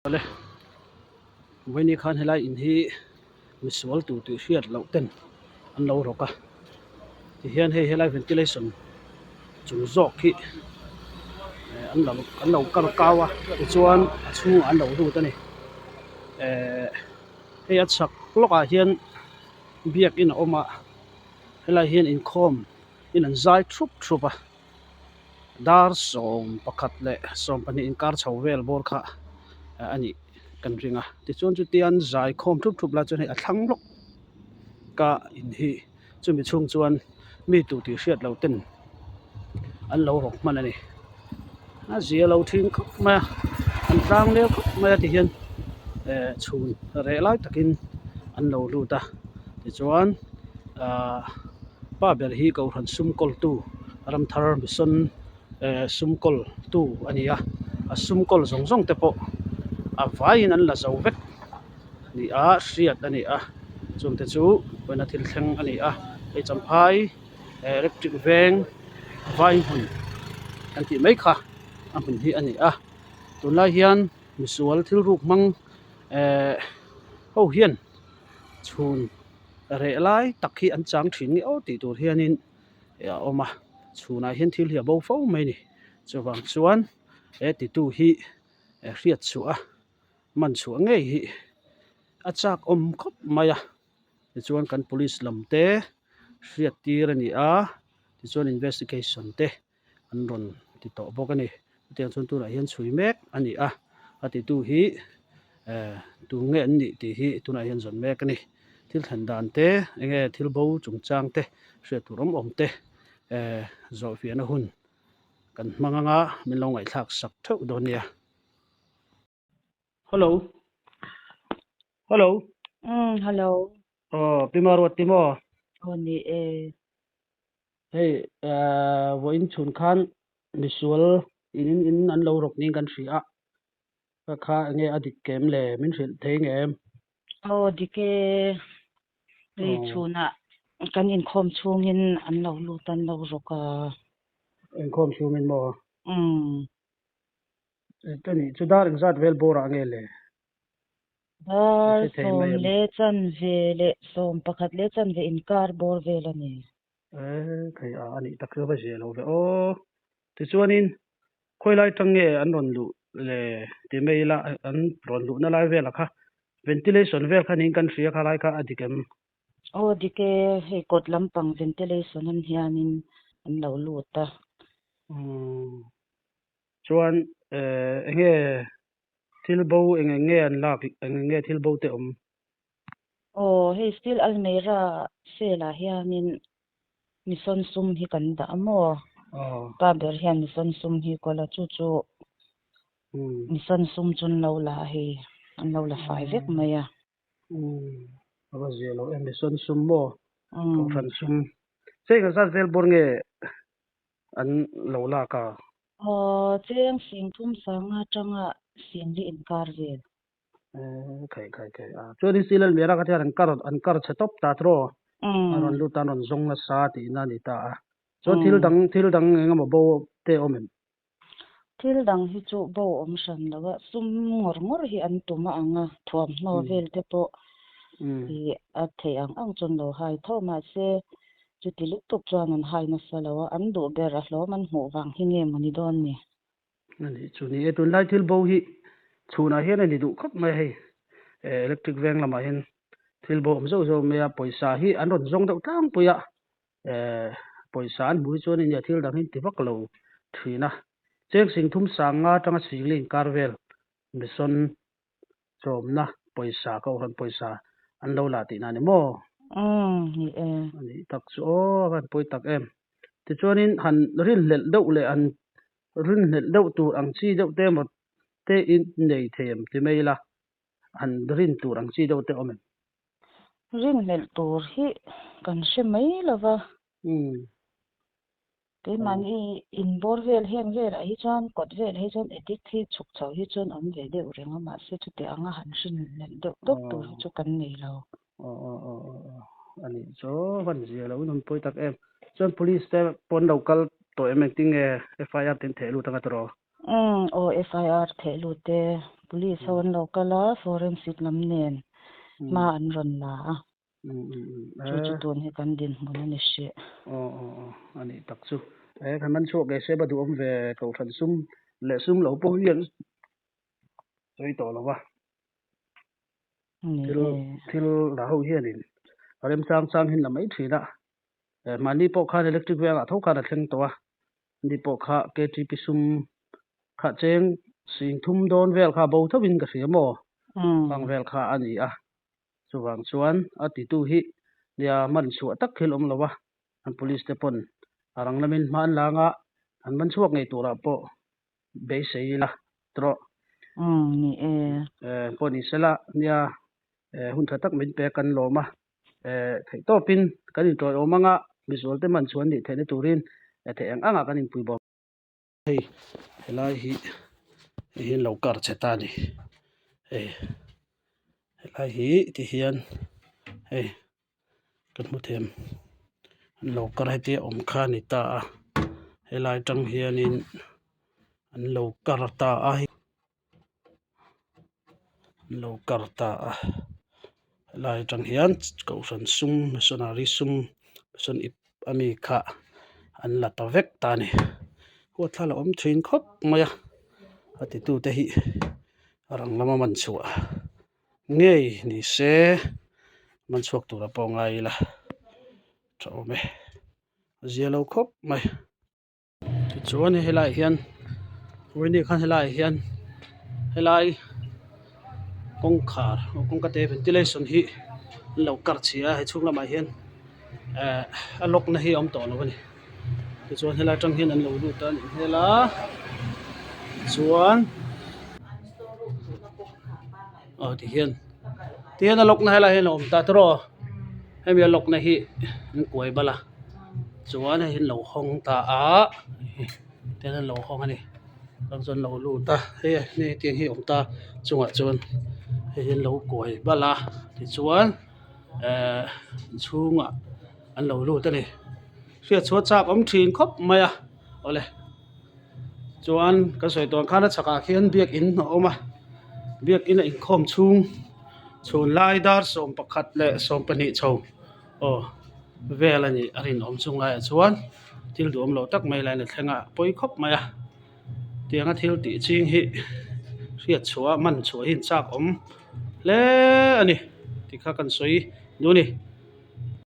Awle, vawiini khan helai in hi misual tur tih hriat loh ten an lo rawk a, tihian hei helai ventilation chung zawk hi eh an lo an lo kar kau a tichuan a chhungah an lo lut a ni eh hei a chhak lawkah hian biakin a awm a helai hian inkhawm in an zai thup thup a. Dar 11 leh 12 inkar chho vel bawr kha a nih kan ring a tichuan chutian zai khawm thup thup lai chuan hei a thlang lawk ka in hi chumi chhung chuan mi tu tih hriat loh ten an lo rawk hman a ni a zia lo thin khawp mai a an tlang leu khawp mai a tihian eh chhun reh lai takin an lo lut a tichuan ahh. Pa ber hi Kohhran sum kawltu Ramthar Mission eh sum kawltu a ni a, a sum kawl zawng zawng te pawh a vaiin an la zo vek ni a hriat a ni a, chungte chu vawiina thil thleng a ni a, hei Champhai eh electric veng vai hmun kan tih mai kha a hmun hi a ni a, tunlai hian misual thil ruk hmang eh ho hian chhun. Reh lai tak hi an chang thin nge aw tih tur hianin a awm a chhunah hian thil hi a bo fo mai a ni chuvang chuan he titu hi hriat chhuah a man chhuah ngei hi a chak awm khawp mai a tichuan kan police lam te hriat tir a ni a tichuan investigation te. an rawn ti tawh bawk a ni chutiang chuan tunah hian chhui mek a ni a a titu hi eh tu nge an nih tih hi tunah hian zawn mek a ni thil thlen dan te eng nge thil bo chungchang te hriat tur awm awm te eh zawh fiahna hun kan hmang anga min lo ngaihthlak sak theuh dawn nia. Hello hello Umm hello. Aw Pi Maruat ti maw? Aw ni e. Hei eh vawiin chhun khan misual in in an lo rawk niin kan hria a, ka kha enge a dik kem le min hrilh thei nge em? Aw dik e, hei chhunah kan inkhawm chhungin an lo lut an lo rawk a. Inkhawm chhungin maw? Umm. Ka nih chu dar engzat vel bawrah nge le? Dar sawm leh chanve leh 11 leh chanve inkar bawr vel a ni. E, thei a a nih tak chu va zia lo ve aw. Tichuanin khawi lai tang nge an rawn luh le ti mai ila an rawn luhna lai velah kha ventilation vel kha niin kan hria kha lai kha a dik em? Aw dik e, hei kawt lampang ventilation an hianin an lo lut a. Umm chuan eh enge Thil bo eng eng nge an lak, eng eng nge thil bo te awm? Aw, hei Steel Almeida sale ah hianin Mission sum hi kan dah a maw? Aw. Pa ber hian Mission sum hi kawl a, chu chu Mission sum chu an lo la a hei, an lo la fai vek mai a. Umm, a va zia lo em, Mission sum maw? Kohhran sum. Cheng engzat vel bawr nge an lo lak a? Aw, cheng sing thum sanga atanga sing li inkar vel. Eh, khai khai khai. A chuan in Silal Mera kha thian an kar an kar chhe tawp ta tiraw? A rawn lut a, an rawn zawng nasa tihna a ni ta a. Chuan thil dang thil dang eng emaw bo te awm em? Thil dang hi chu bo awm hran lo a, sum ngawr ngawr hi an tum a ang a, thuamhnaw vel te pawh hi a theih ang ang chuan lo hai tho mahse Chuti lutuk chuan an hai nasa lo a, an duh ber a hlawm an hmuh vang hi nge maw ni dawn ni? A nih chu ni e, tunlai thil bo hi chhunah hian a ni duh khawp mai a hei, electric veng lamah hian thil bo awm zauh zauh mai a, pawisa hi an rawn zawng deuh tlangpui a, pawisa an hmuh hi chuan nia thil dang hi an ti vak lo thin a, cheng sing thum sanga atanga singli inkar vel mission Chawmna pawisa kohhran pawisa an lo la tihna a ni maw? Umm ni e. A nih tak chu aw a van pawi tak em. Tichuanin han rinhlelh deuh leh han rinhlelh deuh tur ang chi deuh te emaw te in nei thei em ti mai ila han rin tur ang chi deuh te awm em? Rinhlelh tur hi kan hre mai lo va. Umm. Keimahni inbawr vel heng velah hi chuan kawt velah hi chuan addict hi chhuk chho hi chuan awm ve deuh reng a mahse chuti anga han hrin leh deuh tawp tur hi chu kan nei lo. Aw aw aw aw aw a nih chu van zia lo in awm pawi tak em. Chuan police te pawh an lo kal tawh em engtin nge FIR te an theh lut anga tiraw? Umm aw FIR theh lut te. Police ho an lo kal a, forensic lam nen hma an rawn la a. Chu chu tun hi kan dinhmun a ni hrih. Aw aw aw a nih tak chu. E kan man chhuak ngei se va duhawm ve kohhran sum leh sum lo pawh hian sawi tawh lo va. Thil thil la ho hianin a remchang chang hin la mai thin a. Mahni pawh khan electric vengah tho khan a thleng tawh a. Ani pawh kha KTP sum kha cheng sing thum dawn vel kha bo thovin ka hria maw? Khang vel kha a ni a. Chuvang chuan a titu hi nia man chhuah tak thil awm lo a, an police te pawn a rang lamin hma an la anga an man chhuak ngei turah pawh beisei ila tawh. Umm ni e. Pawh ni sela nia hun tha tak min pek kan lawm a, theih tawpin kan intawiawm anga misualte man chhuan nih theihna turin theih ang angah kan inpui bawk. Hei helai hi hei hi an lo kar che ta a ni hei helai hi ti hian hei kan hmu them an lo kar hetia awm kha a ni ta a helai tang hianin an lo kar ta a an lo kar ta a helai atang hian kohhran sum missionary sum mission ip ami kha an la ta vek ta a ni huat thla la awm thin khawp mai a a titu te hi a rang lama man chhuah ngei ni se man chhuak tura pawh ngai ila tha awm e a zia lo khawp mai. Tichuan hei helaiah hian vawiin khan helaiah hian helai kawngkhar kawngka te ventilation hi an lo kar chhia a hei chhung lamah hian ehh a lock na hi a awm tawh lo a ni tichuan helai atang hian an lo lut a nih hmel a chuan aw tihian tihian a lock na helaiah hian a awm ta tawh a hemi a lock na hi an kuai bal a. Chuan hei hi an lo hawng ta a tihian an lo hawng a ni chuan chuan an lo lut a hei hetiang hi a awm ta chungah chuan hei hi an lo kuai bal a tichuan ehh inchhungah an lo lut a ni hriat chhuah chak awm thin khawp mai a awle chuan kan sawi tawh ang khan a chhakah khian biakin a awm a biakin a inkhawm chhung chhun lai dar 11 leh 12 chho. Aw vel a nih a rinawm chung laiah chuan thil duhawm loh tak mai lain a thleng a pawi khawp mai a tianga thil tih ching hi hriat chhuah man chhuah hi an chak awm hle a ni tih kha kan sawi duh a ni.